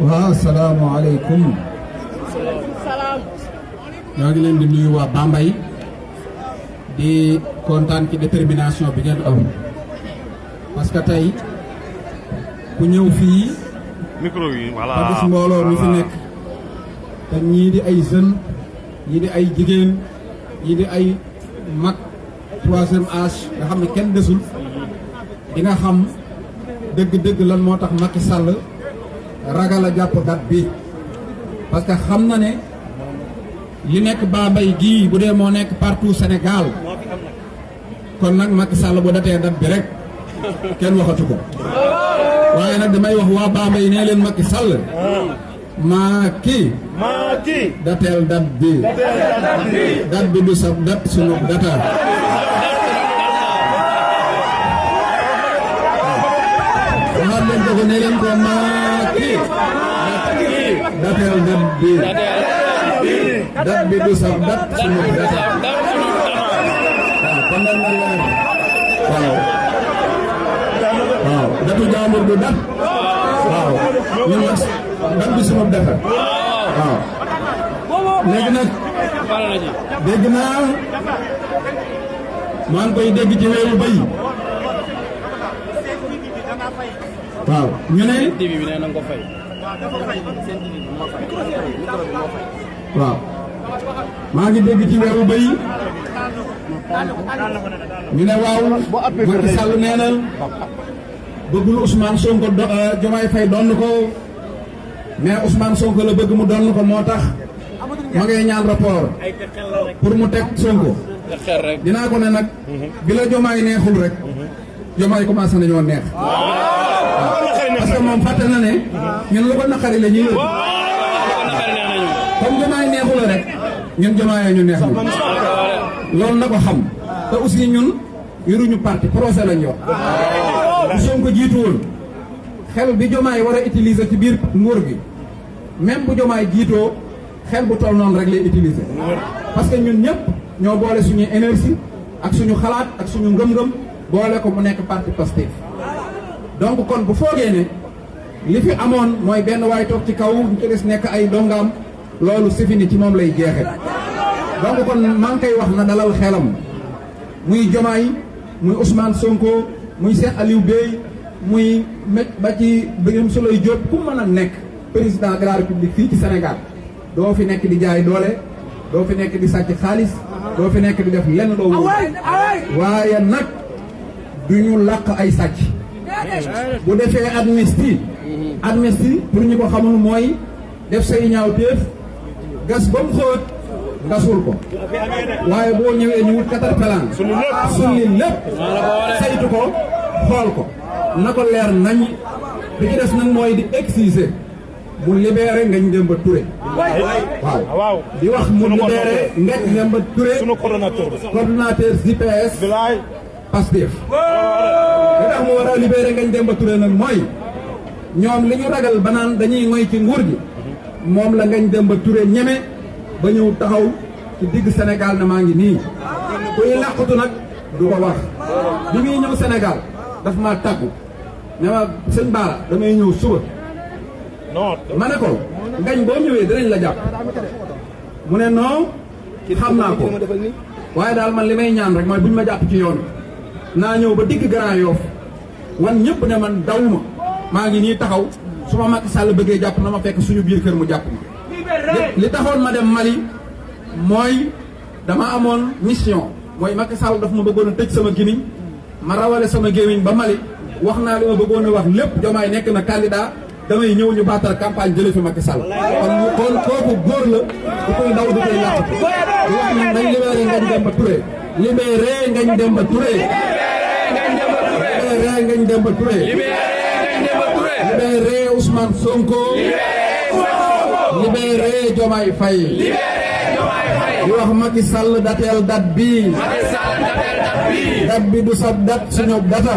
waaw asalaamaaleykum. ñoo ngi leen di nuyu waa Bambey di kontaan ci détermination bi ngeen am parce que tey ku ñëw fii micro yi voilà ba gis mbooloo mi fi nekk te ñii di ay jeunes ñii di ay jigéen ñii di ay mag troisième âge nga xam ne kenn desul di nga xam dëgg-dëgg lan moo tax Macky Sall ragal a jàpp date bi parce que xam na ne li nekk Bambey gii bu dee moo nekk partout Sénégal kon nag Macky Sall bu datee date bi rek kenn waxatu ko waaye nag damay wax waa Bambey nee leen Macky Sall Macky dateel date bi date bi du sa date sunu data waxaat leen ko nee leen ko Macky dateel date bi date bi du sa date sunu data kon nag nga leer waaw datu jaambur du dat waaw ñun nag dat bi sunu data waaw léegi nag dégg naa maa ngi koy dégg ci weeru bay waaw ñu ne waaw maa ngi dégg ci weeru bay ñu ne waaw Macky Sall nee na bëggul Ousmane Sonko Diomaye Faye donn ko mais Ousmane Sonko la bëgg mu donn ko moo tax ma ngay ñaan rapport pour mu teg Sonko dinaa ko ne nag bi la Diomaye neexul rek Diomaye commencé nañoo neex parce que moom fàtte na ne ñun lu ko naqari la ñuy yëg comme Diomaye neexu la rek ñun Diomaye ñu neex loolu na ko xam te aussi ñun yoruñu parti procès lañ yor bu Sonko jiitu woon xel bi Diomaye war a utiliser ci biir nguur gi même bu Diomaye jiitoo xel bu toll noonu rek lay utiliser parce que ñun ñëpp ñoo boole suñuy énergie ak suñu xalaat ak suñu ngëm-ngëm boole ko mu nekk parti Pastef donc kon bu foogee ne li fi amoon mooy benn waay toog ci kaw ñu ci des nekk ay dongaam loolu si fini ci moom lay jeexe donc kon maa ngi koy wax na dalal xelam muy Diomaye muy Ousmane Sonko muy Cheikh Aliou Bey muy ba ci Birame Souleye Diop ku mën a nekk président de la République fii ci Sénégal doo fi nekk di jaay doole doo fi nekk di sàcc xaalis doo fi nekk di def lenn loo wóor waaye nag du ñu làq ay sàcc bu defee amnistie pour ñu ko xamul mooy def say ñaawteef gas ba mu xóot nga suul ko waaye boo ñëwee ñu wut caterpillar sulli lépp saytu ko xool ko na ko leer nañ bi ci des nag mooy di exiger mu libéré Ngagne Demba Touré waaw di wax mu libéré Ngagne Demba Touré coordonnateur JPS Pastef li tax mu war a libéré Ngagne Demba Touré nag mooy ñoom li ñu ragal ba naan dañuy ngoy ci nguur gi moom la Ngagne Demba Touré ñeme ba ñëw taxaw ci digg Sénégal na maa ngi nii kuy làqatu nag du ko wax bi muy ñëw Sénégal daf maa tàggu ne ma sëñ Bara damay ñëw suba ma ne ko Ngagne boo ñëwee dinañ la jàpp mu ne non xam naa ko waaye daal man li may ñaan rek mooy buñ ma jàpp ci yoon naa ñëw ba digg Grand Yoff wan ñëpp ne man dawuma maa ngi nii taxaw su ma Macky Sall bëggee jàpp na ma fekk suñu biir kër mu jàpp ma li taxoon ma dem Mali mooy dama amoon mission mooy Macky Sall daf ma bëggoon a tëj sama gémmiñ ma rawale sama gémmiñ ba Mali wax naa li ma bëggoon a wax lépp Diomaye nekk na candidat damay ñëw ñu baatal campagne jëlee fi Macky Sall kon kooku góor la du koy ndaw du koy yàq di wax ne nañ libéré Ngagne Demba Touré libéré Ngagne Demba Touré libéré Ngagne Demba Touré libéré Ousmane Sonko libéré Diomaye Faye di wax Macky Sall dateel date bi date bi du sa date suñu data